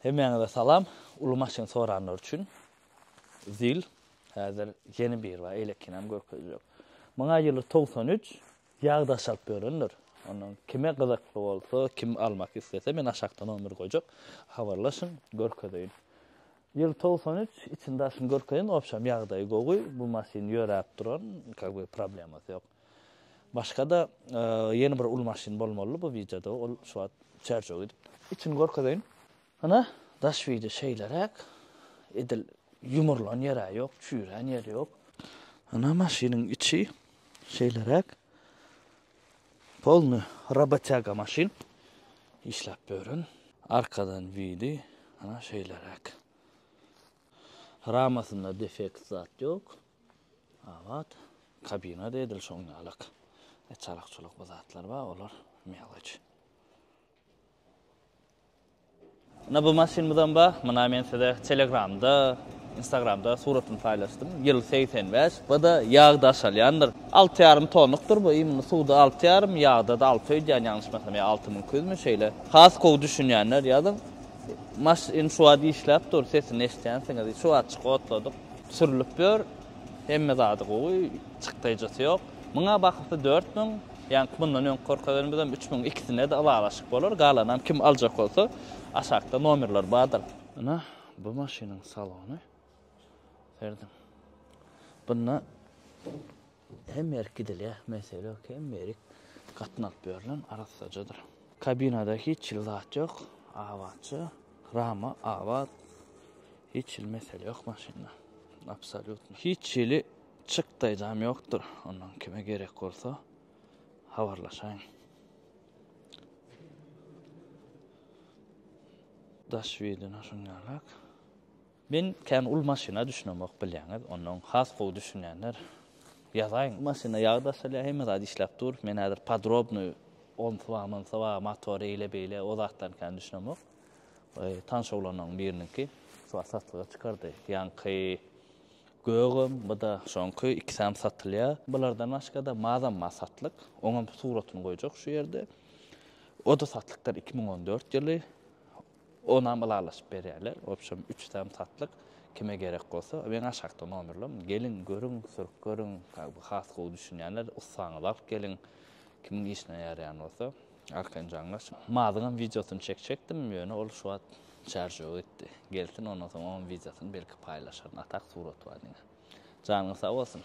Hemmäňize salam. Uly maşyn soranlar üçin Zil. Häzir ýene biri bar, eýlekinem görkezjek. Muňa ýyly 93, ýag daşalyp ýörendir. Ondan kime gyzykly bolsa, kim almak islese, men aşakda nomer goýjak. Habarlaşyň, görkezeýin. Ýyl 93, içini daşyny görkezeýin, obşam ýagdaýy gowy. Bu maşyn ýöräp duran, kak bi problemasy ýok. Başga-da ýene bir uly maşyn bolmalydy bu wideoda, ol şu wagt Çärjewe gidipdir. Içini görkezeýin. Ynha, daş wideo şeýleräk. Edil ýumrulan ýer-ä ýok, çüýrän ýeri ýok. Ynha maşynyň içi şeýleräk. Polny robotýaga maşyn. Işläp ýören. Arkadan widi ynha şeýleräk. Ramasynda defekt zat ýok. Abat. Kabina-da edil şoň ýalak. Çalak-çulak bir zatlar bar, olar meloç. Ine bu maşynymyzam bar. Muna men size Telegramda, Instagramda suratyny paýlaşdym. Ýyl 85. Bu-da ýag daşalýandyr. Alty ýarym tonnukdyr bu. Imini suwda alty ýarym, ýagda-da alty öýdýän ýalňyşmasam ýa 6200-mi şeýle. Has gowy düşünýänler ýazyň. Maşyn şu wagt işläp dur, sesini eşidýänsiňiz. Şu wagtjyk otladyk. Sürlüp ýör. Hemme zady gowy, çykdaýjysy ýok. Muňa bahasy 4000, ýaňky mundan öňki görkezenimizem 3000, ikisinde-de ylalaşyk bolar. Galanam kim aljak bolsa, aşakda nomerler bardyr. Ine, bu maşynyň salony. Serediň. Bunda hemme ýerik gidilýär, mesele ýok, hemme ýerik gatnalyp ýörlen, arassajadyr. Kabinada hiç hili zat ýok, abatja, rama abat. Hiç hili mesele ýok maşynda. Absolýutno. Hiç hili çykdaýjam ýokdur. Ondan kime gerek bolsa habarlaşaýyň. Daş wideo şuň ýalak. Men kän uly maşyna düşünemok bilýäňiz. Ondan has gowy düşünýänler ýazaýyň. Maşynda ýag daşalýar, hemme zat işläp dur. Men häzir podrobnyý onsy bar, munsy bar, motor eýle beýle o zatlaryny kän düşünemok. Tanyş oglanlaryň biriniňki şu wagt satlyga çykardy. Ýaňky gögem, bu-da şoňky, ikisem satylýar. Bulardan başga-da mazam bar satlyk. Oňam suratyny goýjak şu ýerde. O-da satlykdyr 2014 ýyly. Onam ylalaşyp berýärler. Wobşem üçüsem satlyk. Kime gerek bolsa, meň aşakda nomerlerim. Geliň, görüň, sürüp görüň. Has gowy düşünýänler ussaňyzy alyp geliň. Kimiň işine ýaraýan bolsa. Arkaýyn jaňlaşyň. Mazyňam wideosyny çekjekdim, ýöne ol şu wagt Çärjewe gitdi. Gelsin ondan soň oňam wideosyny belki paýlaşaryn. A tak surat bar diňe. Janyňyz sag bolsun.